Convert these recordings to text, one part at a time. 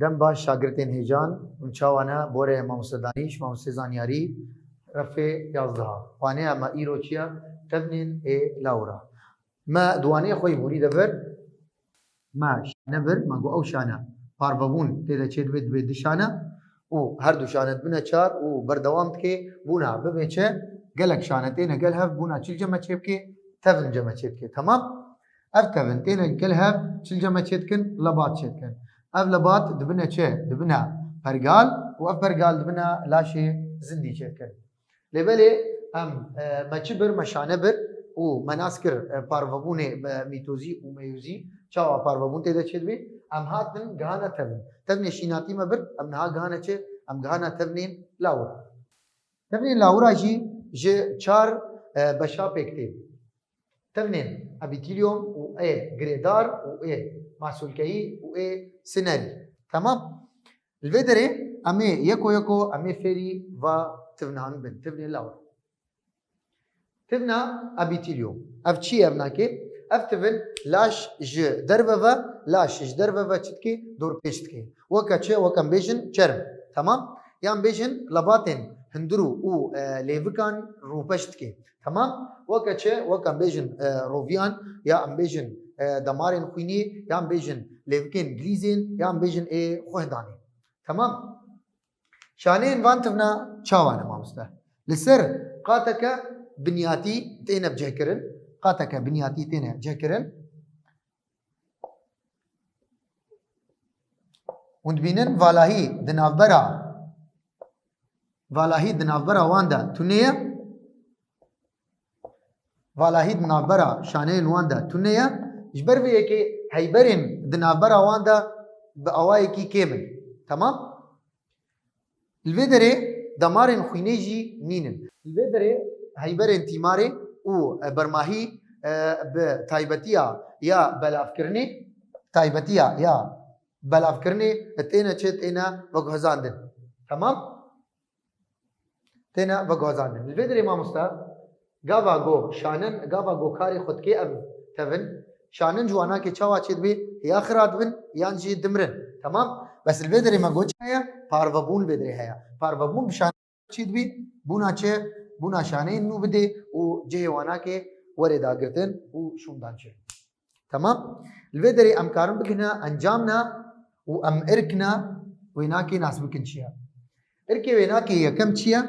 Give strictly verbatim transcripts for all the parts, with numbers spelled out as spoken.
Dem baş şagirtên hêjan, hûn çawa ne? Borê mamoste Danîş, mamoste Zanyarî, refê yazdeha. Waneya me îro çi ye? Tevnên ê lawira. Me di waneyê xwe yî borî de vir, me şane vir, me got ew şane parvebûn tê de çêdibe, dibe du şane û her du şane dibine çar û berdewam dike bûna bibe çi? Gelek şane têne gel hev bûna çil ceme çêbike, tevn ceme çêbike. Temam? Ev tevin têne gel hev çil ceme çêdikin, lebat çêdikin. Ev lebat dibine çi? Dibine pergal û ev pergal dibine laşê zindî çêdikin. Lê belê em, e, me çi bir, me şane bir û me nas kir, e, parvebûnê, e, mîtozî û meyozî, çawa parvebûn tê de çêdibe, em hatin gihane tevin. Tevnê şînatî me bir, em niha gihane çi? Em gihane tevnên lawir. Tevnên lawira jî ji çar, e, beşa pêk tê. Tevnên epîtîlyom û ê girêdar û ê masûlkeyî û ê sinerî. Temam? Li vê derê em ê yeko yeko em ê fêrî va tivnan bin. Tivnê lawir. Tivna epîtîlyom. Ev çi ye ev nakê? Ev tivin laş ji derve ve, laş ji derve ve çi dike? Dorpêç dike. Weke çi? Weke em bêjin çerm. Temam? Yan bêjin lebatên hundirû û, e, lêvikan rûpêç dike. Temam? Weke çi? Weke em bêjin, e, roviyan, ya em bêjin, e, damarên xwînê, ya em bêjin lêvikên gilîzên, ya em bêjin ê xwehdanê. Temam? Şaneyên van tivna çawa ne mamoste? Li ser qateke binyatî têne cihkirin. Qateke binyatî têne cihkirin. Hûn dibînin valahî di navbera, valahî di navbera wan de tune ye. Valahî di navbera şaneyên wan de tune ye. Ji ber vê yekê heyberên di navbera wan de bi awayekî kêm in. Temam? Li vê derê damarên xwînê jî nînin. Li vê derê heyberên tîmarê û, e, bermahî, e, bi taybetiya ya belavkirinê, taybetiya ya belavkirinê têne çi, têne veguhezandin. Temam? Têne veguhezandin. Li vê derê mamoste, gava go şanin, gava go karê xwe dike ev tevin, şanin ji wanakê çawa çêdibe, ya xira dibin, yan jî dimirin. Temam? Bes li vê derê me got çi heye? Parvebûn vê derê heye. Parvebûn bi şanin çêdibe, bûna çi? Bûna şaneyên nû bide û cihê wanakê were dagirtin û şûndan çi. Temam? Li vê derê em karin bigihine encamna û em irkna wênakê nas bikin çi ye. Irkê wênakê yekem çi ye?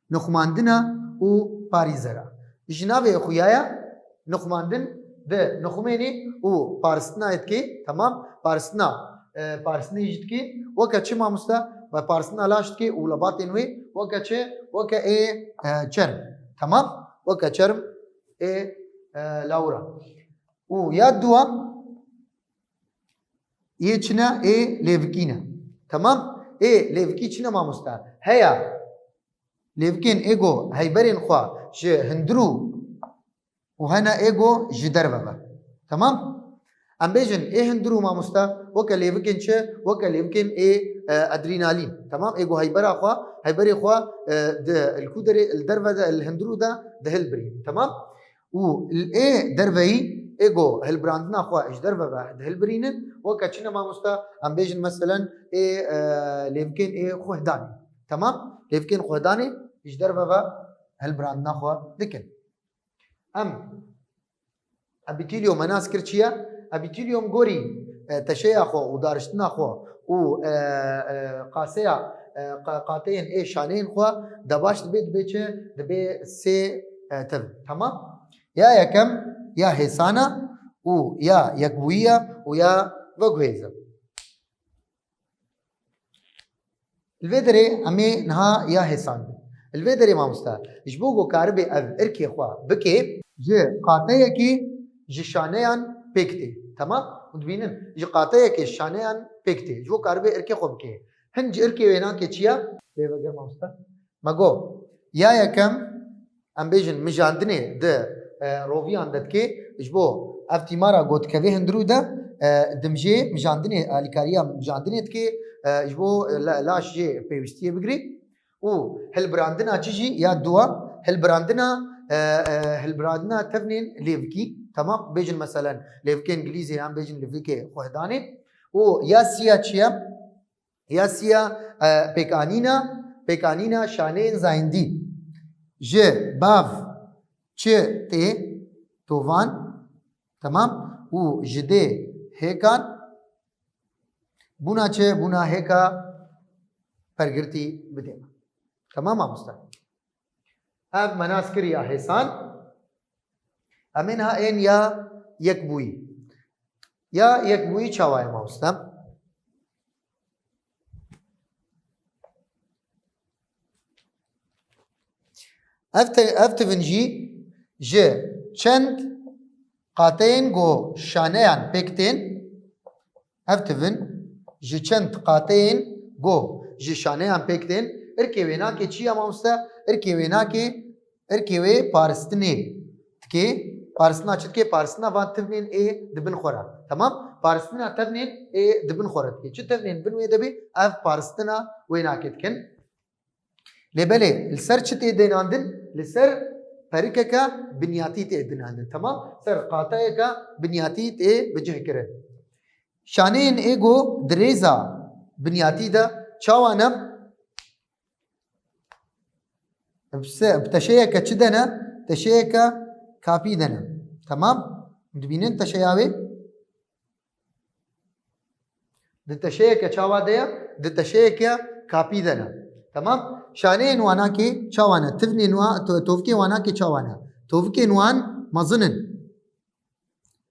Nixumandina û parîzera. Ji navê xuya ye, nixumandin di nixumênê û paristina yê dikê, temam? Paristina, e, paristinê jî dikê. Weke çi mamoste? Ve paristina laş dikê û lebatên wê. Weke çi? Weke ê, e, çerm. Temam? Weke çerm ê, e, lawira. Û ya dua yê çi ne? Ê lêvikî ne. Temam? Ê lêvikî çi ne mamoste? Heya lêvikên ê go heyberên xwe ji hundirû û hene ê go ji derve ve. Temam? Em bêjin ê hundirû mamoste weke lêvikên çi? Weke lêvikên ê, e, adrenalîn. Temam? Ê go heybera xwe, heyberê xwe, e, di, li ku derê, li derve de, li hundirû de dihilbirînin. Temam? Û ê derveyî, ê go hilbirandina xwe ji derve ve dihilbirînin, weke çi ne mamoste, em bêjin meselen ê, e, lêvikên ê xwehdanê. Temam? Lêvikên xwehdanê ji derve ve hilbirandina xwe dikin. Em epîtîlyom me nas kir çi ye? Epîtîlyom gorî, e, teşeya xwe û dariştina xwe û, e, e, qaseya, e, qa-, qateyên ê şaneyên xwe de baş dibe, dibe çi? Dibe sê, e, tevn. Temam? Ya yekem, ya hêsana û ya yekbûyiya û ya veguhêze. Li vê derê em ê niha ya hêsan bin. Li vê derê mamoste, ji bo ku karibe ev irkê xwe bike, ji qateyekê ji şaneyan pêk tê. Temam? Hûn dibînin, ji qateyekê şaneyan pêk tê. Ji bo karibe irkê xwe bike. Hin ji irkê wênakê çi ye? Lê veger mamoste. Me got, ya yekem, em bêjin, mijandinê di, e, roviyan de dike, ji bo ev tîmara gotkevê hundirû de, e, dimjê mijandinê, alîkariya mijandinê dike, e, ji bo, e, la-, laş jê pêwîstiyê bigirê û hilbirandina çi jî ya dua, hilbirandina, e, e, hilbirandina tevnên lêvikî, temam, bêjin meselen lêvikên gilîzê yan bêjin lêvikê xwehdanê, û ya siya çi ye? Ya siya, e, pêkanîna, pêkanîna şaneyên zayendî. Ji bav çi tê tovan, temam, û ji dê hêkan, bûna çi? Bûna hêka pergirtî bidê. Temam mamoste. Ev me nas kir ya hêsan. Em ê niha ên ya yekbûyî. Ya yekbûyî çawa ye mamoste? Ev te-, ev tivin jî ji çend qateyên ku şaneyan pêk tên, ev tivin ji çend qateyên ku ji şaneyan pêk tên, irkê wênakê çi ye mamoste? Irkê wênakê, irkê wê paristinê dikê. Paristina çi dikê? Paristina van tivnên ê di bin xwe re. Temam? Paristina tevnên ê di bin xwe re dikê. Çi tevnên bin wê de bê? Ev paristina wênakê dikin. Lê belê, li ser çi tê dênandin? Li ser perikeke binyatî tê dênandin. Temam? Ser qateyeke binyatî tê bicihkirin. Şaneyên ê ku di rêza binyatî de çawa ne? Bi se-, bi teşeyeke çi de ne? Teşeyeke kapî de ne. Temam? Dibînin teşeya wê? Di teşeyeke çawa de ye? Di teşeyeke kapî de ne. Temam? Şaneyên wanakê çawa ne? Tivnên wa-, to-, tovkê wanakê çawa ne? Tovkên wan mezin in.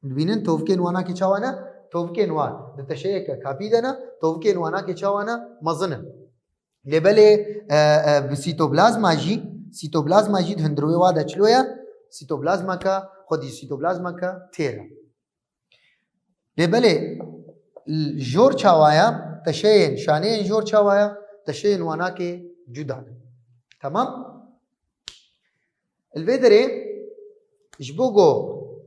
Dibînin tovkên wanakê çawa ne? Tovkên wan di teşeyeke kapî de ne, tovkên wanakê çawa ne? Mezin in. Lê belê, e, e, bi sîtoplazma jî, sîtoplazma jî di hundirê wa de çilo ye? Sîtoplazmeke, xwedî sîtoplazmeke têr e. Lê belê, l-, jor çawa ye? Teşeyên, şaneyên jor çawa ye? Teşeyên wanakê cuda ne. Temam? Li vê derê ji bo ku,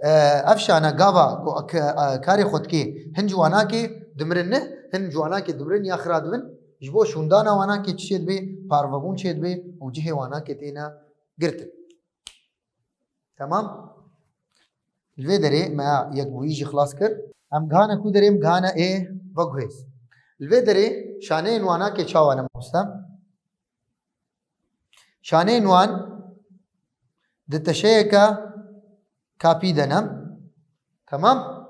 e, ev şane gava ku ke-, e, karê xwe dikê, hin ji wanakê dimirin ne, hin ji wanakê dimirin ya xira dibin, ji bo şûndana wanakê çi çê dibê, parvebûn çê dibê û cihê wanakê têne girtin. Temam? Li vê derê me yekbûyî jî xilas kir. Em gihane ku derê? Em gihane ê veguhêz. Li vê derê şaneyên wanakê çawa ne mamoste? Şaneyên wan di teşeyeke kapî de ne. Temam?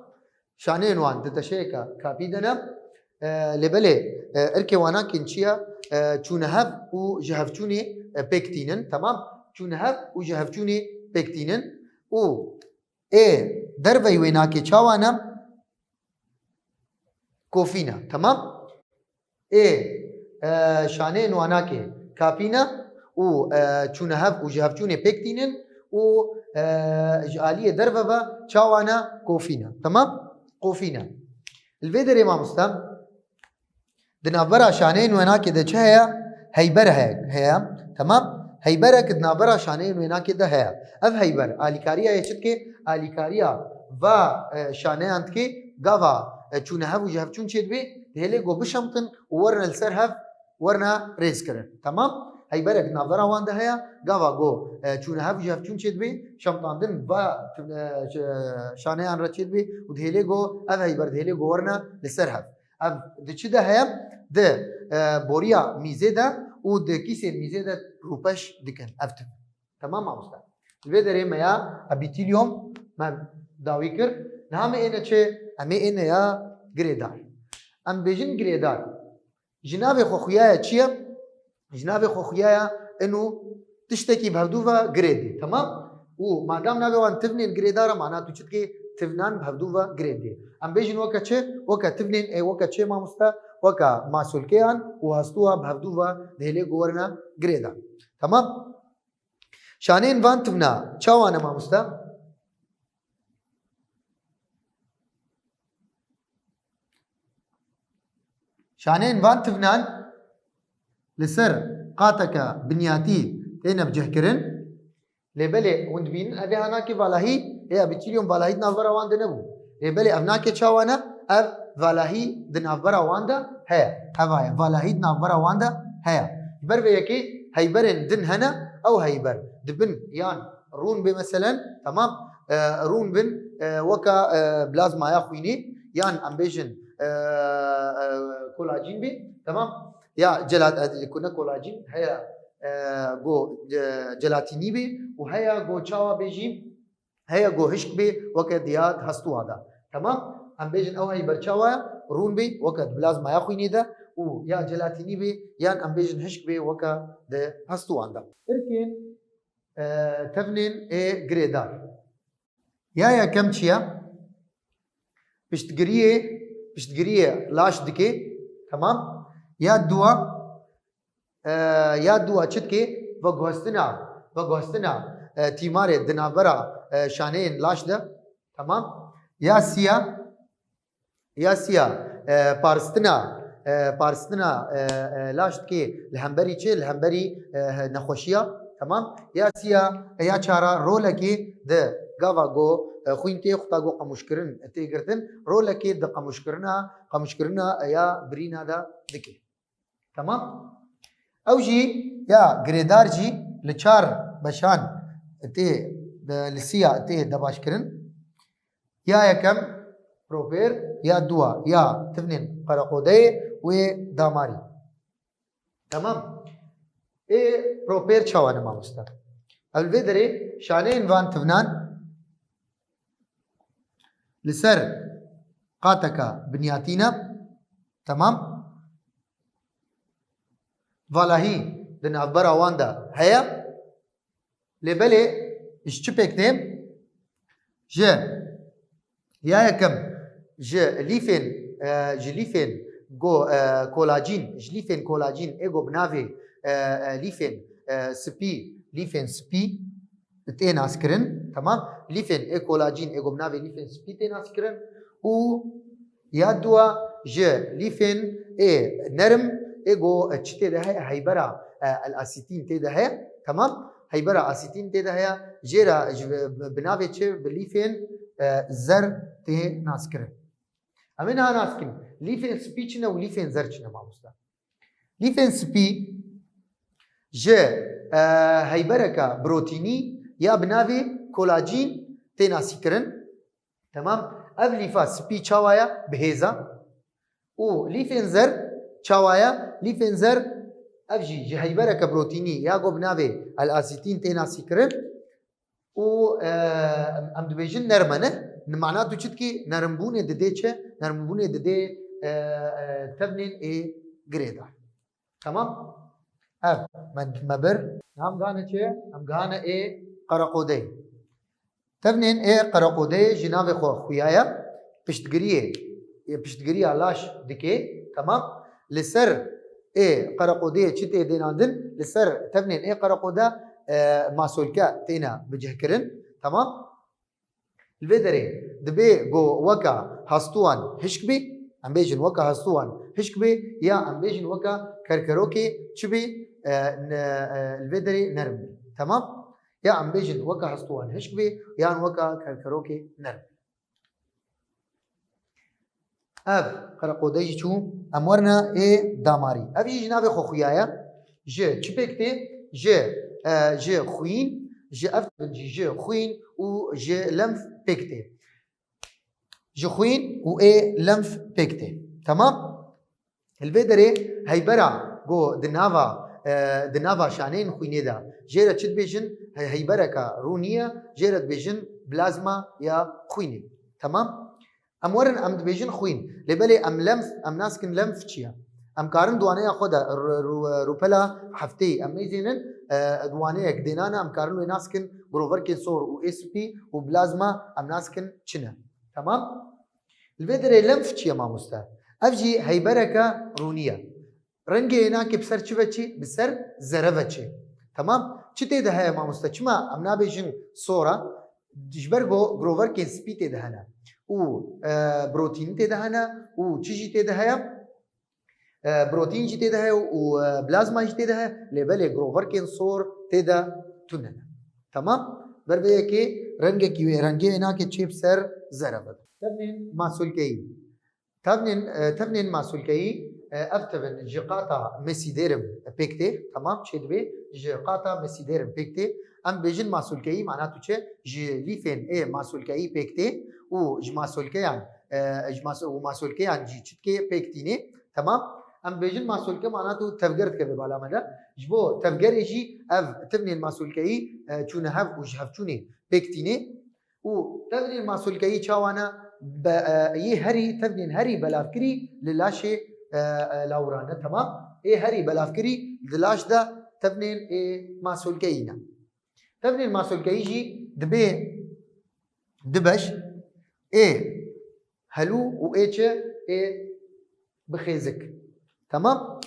Şaneyên wan di teşeyeke kapî de ne. E, lê belê, e, irkê wanakên çi ye? E, çûnehev û jihevçûnê, e, pêk tînin. Temam? Çûnehev û jihevçûnê pêk tînin. Û ê derveyî wênakê çawa ne? Kofî ne. Temam? Ê, e, şaneyên wanakê kapî ne û, e, çûnehev û jihevçûnê pêk tînin û, e, ji aliyê derve ve çawa ne? Kofî ne. Temam? Kofî ne. Li vê derê mamoste, di navbera şaneyên wênakê de çi heye? Heyber heye, heye. Temam? Heyberek di navbera şaneyên wênakê de heye. Ev heyber alîkariya yê çi dike? Alîkariya va, e, şaneyan dike, gava, e, çûnehev û jihevçûn çê dibe, dihêlê ku bişemtin û werine li ser hev, werine rêz kirin. Temam? Heyberek di navbera wan de heye, gava ku, e, çûnehev û jihevçûn çê dibe, şemtandin va, e, ş-, şaneyan re çê dibe û dihêlê ku ev heyber dihêlê ku werine li ser hev. Ev di çi de heye? Di, e, boriya mîzê de û di kîsên mîzê de rûpêş dikin ev tiv. Temam mamoste. Li vê derê me ya epîtelyom me dawî kir. Niha me êne çi? Em ê êne ya girêdar. Em bêjin girêdar. Ji navê xwe xuya ye çi ye? Ji navê xwe xuya ye ino tiştekî bi hevdû ve girê dê. Temam? Û madam navê wan tivnên girêdar e, mana tu çi dikê? Tivnan bi hevdû ve girê dê. Em bêjin weke çi? Weke tivnên, ê, weke çi mamoste? Weke masolkeyan û hastûwa bi hevdû ve dihêlê ku werine girêdan. Temam? Şaneyên van tivna çawa ne mamoste? Şaneyên van tivnan li ser qateke binyatî têne bicihkirin. Lê belê hûn dibînin ev ê hanakê valahî, ê epîtelyom valahî di navbera wan de nebû. Lê belê ev nakê çawa ne? Ev valahî di navbera wan de heye. Heva ye. Valahî di navbera wan de heye. Ji ber vê yekê heyberên din hene, ew heyber dibin yan rûn bê meselen, temam, e, rûn bin, e, weka, e, plazmaya xwînê, yan em bêjin, e, e, kolacîn bê, temam? Ya celat-, e, ku ne kolacîn, heya, e, go, e, celatînî bê û heya go çawa bê jî, heya go hişk bê weke diya di hestûwa de. Temam? Em bêjin ew heyber çawa ye? Rûn bê weke di plazmaya xwînê de û ya celatînî bê yan em bêjin hişk bê weke di hestûwan de. Tirkên, e, tevnên ê girêdar. Ya yekem çi ye? Piştgiriyê, piştgiriyê laş dike. Temam? Ya dua, e, ya dua çi dike? Veguhestina, veguhestina, e, tîmarê di navbera, e, şaneyên laş de. Temam? Ya siya, ya siya, e, paristina, e, paristina, e, e, laş dike li hemberî çi? Li hemberî, e, nexweşiya. Temam? Ya siya, e, ya çara rolekê di gava go, e, xwîn tê xuta go qemûşkirin tê girtin, rolekê di qemûşkirina, qemûşkirina, e, ya birîna de dike. Temam? Ew jî ya girêdar jî li çar beşan tê, li siya tê debaşkirin. Ya yekem propêr, ya dua ya tivnên qereqodeyê û yê damarî. Temam? Ê propêr çawa ne mamoste? Ev li vê derê şaneyên van tivnan li ser qateka binyatî ne. Temam? Valahî di navbera wan de heye. Lê belê ji çi pêk tê? Ji ya yekem ji lîfên, e, ji lîfên go, e, kolacîn, ji lîfên kolacîn ê go bi navê, e, e, lîfên, e, spî, lîfên spî tê naskirin, temam? Lîfên ê kolacîn ê go bi navê lîfên spî tê naskirin û ya dua ji lîfên ê nerm ê go, e, çi tê de heye? Heybera, e, el-asîtîn tê de heye, temam? Heybera asîtîn tê de heye, jê re ji bi, bi navê çi? Bi lîfên, e, zer tê naskirin. Em ê niha naskin. Lîfên spî çi ne û lîfên zer çi ne mamoste? Lîfên spî ji, e, heybereke protînî ya bi navê kolacîn tê nasîkirin. Temam? Ev lîfa spî çawa ye? Bi hêza. Û lîfên zer çawa ye? Lîfên zer ev jî ji heybereke protînî ya go bi navê L-asîtîn tê nasîkirin. Û, e, em, em dibêjin nerm e, ne? Mana tu çi dikî? Nermbûnê didê çi? Nermbûnê didê, e, e, tevnên ê girêdar. Temam? Ev me, me bir. Em gane çi? Em gane ê qereqodeyê. Tevnên ê qereqodeyê ji navê xwe xuya ye. Piştgiriyê, ê piştgiriya laş dike. Temam? Li ser ê qereqodeyê çi tê dênandin? Li ser tevnên ê qereqode, e, masolke têne bicihkirin. Temam? Li vê derê dibê ku weke hestûwan hişk bê, em bêjin weke hestûwan hişk bê, ya em bêjin weke kerkerokê çi bê, e, ne, e, li vê derê nerm bê. Temam? Ya em bêjin weke hestûwan hişk bê, yan weke kerkerokê nerm bê. Ev qereqode jî çû, em werine ê damarî. Ev jî ji navê xwe xuya ye. Ji çi pêk tê? Ji, e, ji xwîn, ji ev jî ji xwîn û ji lenf pêk tê. Ji xwîn û ê lenf pêk tê. Temam? Li vê derê heybera ku di nava, e, di nava şaneyên xwînê de jê re çi dibêjin? He-, heybereke rûnî ye, jê re dibêjin plazma ya xwînê. Temam? Em werin, em dibêjin xwîn. Lê belê em lenf, em naskin lenf çi ye? Em karin di waneya xwe de ru-, ru-, rûpela hefteyî em mêzênin, e, di waneyek dênane em karin wê naskin groverkên sor û ê spî û plazma em naskin çi ne. Temam? Li vê derê lenf çi ye mamoste? Ev jî heybereke rûnî ye. Rengê wê nake bi ser çi ve çi? Bi ser zere ve çi. Temam? Çi tê de heye mamoste? Çima em nabêjin sor e? Ji ber ku groverkên spî tê de hene. Û, e, protînî tê de hene. Û çi jî tê de heye? E, protîn jî tê de heye û, e, plazma jî tê de heye. Lê belê groverkên sor tê de tune ne. Temam? Ber vê yekê rengekî wê, rengê wê nake çê bi ser zere ve. Tevnên masolkeyî. Tevnên, e, tevnên masolkeyî, e, ev tevin ji qata mesîdêrim pêk tê, temam, çêdibê, ji qata mesîdêrim pêk tê. Em bêjin masolkeyî, mana tu çi? Ji lîfên ê masolkeyî pêk tê û ji masolkeyan e, ji mas-, û masolkeyan jî çitkê pêk tînê. Temam. Em bêjin masolke mana tu tevger dikeve bala me de. Ji bo tevgerê jî ev tivnên masolkeyî, e, çûne hev û ji hevçûnê pêk tînê. Û tevnên masolkeyî çawa ne? Be-, e, yê herî, tevnên herî belavkirî li laşê, e, e, lawira ne, temam? Ê herî belavkirî di laş de tevnên ê masolkeyî ne. Tevnên masolkeyî jî dibê du beş, ê helû û ê çi? Ê bixêzik. Temam?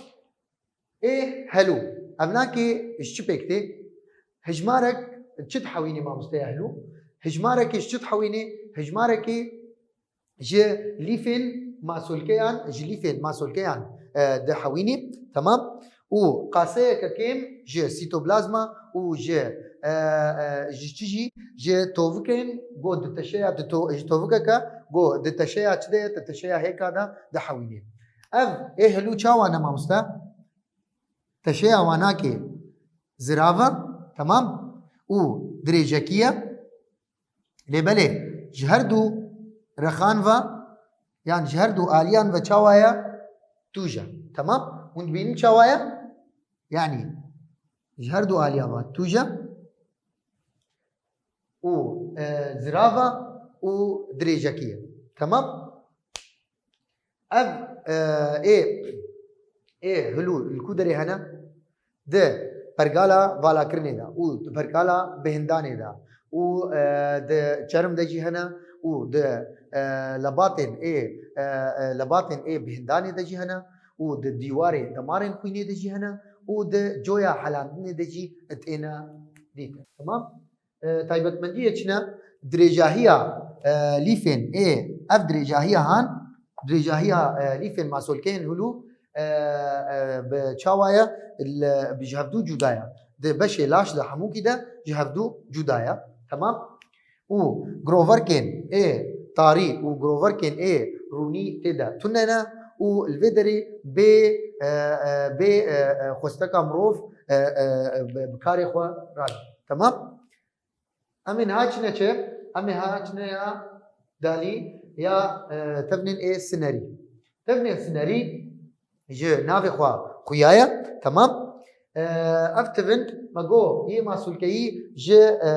Ê helû. Ev nakê ji çi pêk tê? Hijmarek çi dihewînê mamosteya helû? Hijmarekê ji çi dihewînê? Hijmarekê ji lîfên masolkeyan, ji lîfên masolkeyan, e, dihewînê. Temam? Û qaseyeke kêm ji sîtoplazma û ji, e, e, ji çi jî? Ji tovikên go di teşeya, di to-, ji tovikeke go di teşeya çi de ye? Di teşeya hêka de dihewînê. Ev ê helû çawa ne mamoste? Teşeya wanakê zirav e, temam? Û dirêjekî ye. Lê belê ji her du rexan ve, yan ji her du aliyan ve çawa ye? Tûj e. Temam? Hûn dibînin çawa ye? Yanî ji her du aliya ve tûj e û, e, zirav e û dirêjekî ye. Temam? Ev, e, ê, ê hilû li ku derê hene? Di pergala valakirinê de û di pergala bihindanê de û, e, di çerm de jî hene û di, e, lebatên ê, e, e, lebatên ê bihindanê de jî hene û di dîwarê demarên xwînê de jî hene û di coya helandinê de jî têne dîtin. Temam? E, taybetmendiyê çi ne? Dirêjahiya, e, lîfên ê, ev dirêjahiya han, dirêjahiya, e, lîfên masolkeyên hilû, e, e, bi çawa ye? Li, bi ji hevdû cuda ye. Di beşê laş de hemûkî de ji hevdû cuda ye. Temam? Û giroverkên ê tarî û giroverkên ê rûnî tê de tune ne û li vê derê bê, e, e, bê, e, e, xwesteka mirov, e, e, bi, bi karê xwe radin. Temam? Em ê niha çine çi? Em ê niha çine ya dalî ya, e, tevnên ê sinerî. Tevnên sinerî ji navê xwe xuya ye. Temam. E, ev tivin me got yê masulkeyî ji, e,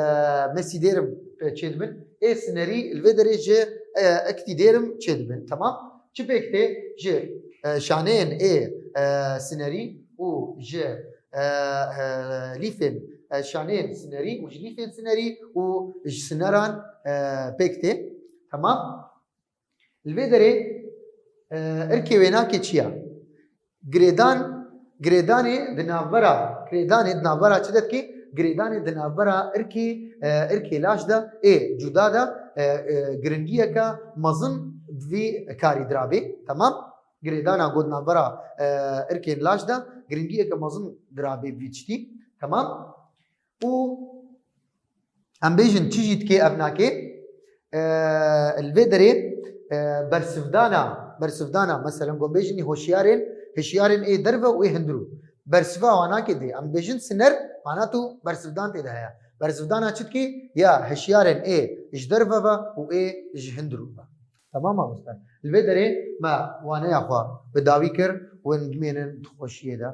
mesîdêrim, e, çêdibin. Ê sinerî li vê derê ji, e, ektîdêrim çêdibin. Temam. Çi pêk tê? Ji, e, şaneyên ê, e, sinerî û ji, e, e, lîfên, e, şaneyên sinerî û ji lîfên sinerî û ji sineran, e, pêk tê. Temam? Li vê derê, e, irkê wênakê çi ya? Girêdan, girêdanê di navbera, girêdanê di navbera çi de dikê? Girêdanê di navbera irkê, e, irkê laş de ê cuda de, e, e, giringiyeke mezin di vî karî dirabê. Temam? Girêdana got navbera, e, irkên laş de giringiyeke mezin dirabê vî tiştî. Temam? Û em bêjin çi jî dikê ev nakê, e, li vê derê, e, bersivdana, bersivdana, meselen, got bêjin hoşiyarên, hişiyarên ê derve û ê hundirû. Bersiva wan nakê dê. Em bêjin siner, mana tu bersivdan tê de heye. Bersivdana çi dikê? Ya hişiyarên ê ji derve ve û ê ji hundirû ve. Temam mamoste. Li vê derê me waneya xwe bi dawî kir û em bimênin di xweşiyê de.